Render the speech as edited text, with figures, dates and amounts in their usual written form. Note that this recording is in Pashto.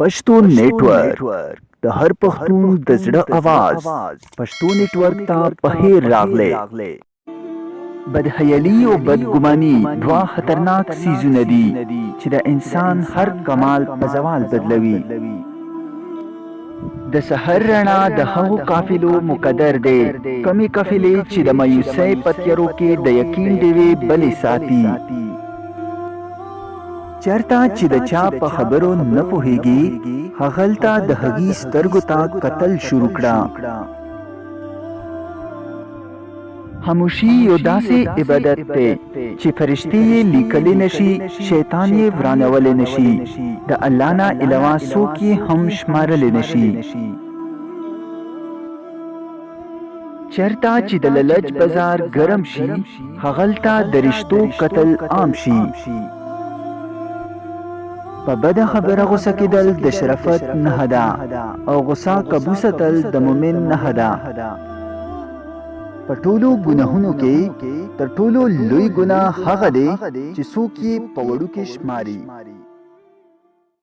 پښتو نيټورک د هر پښتون د زړه اواز. پښتو نيټورک ته په خیر راغلې. بدخیالي او بدګماني دوه خطرناک څیزونه دي چې د انسان هر کمال په زوال بدلوي. د سحر رڼا د هغو قافلو مقدر دی، کومې قافلې چې د مایوسۍ په تیارو کې د یقین ډیوې بلې ساتي. چرته چې د چا په خبرو نه پوهیږي، هغلته د هغي سترګو ته کتل شروع کړه. خاموشي یو داسې عبادت دی چې فرشتې یې لیکلی نه شي، شیطان یې ورانولی نه شي، د الله نه علاوه څوک یې هم شمارلی نه شي. چرته چې د للچ بازار ګرم شي، هغلته د رشتو قتل عام شي. په بده خبره غوسه کېدل د شرافت نښه ده او غوسه قبو ساتل د مؤمن نښه ده. په ټولو ګناهونو کې تر ټولو لوی ګناه هغه دی چې څوک یې په وړوکي شماري.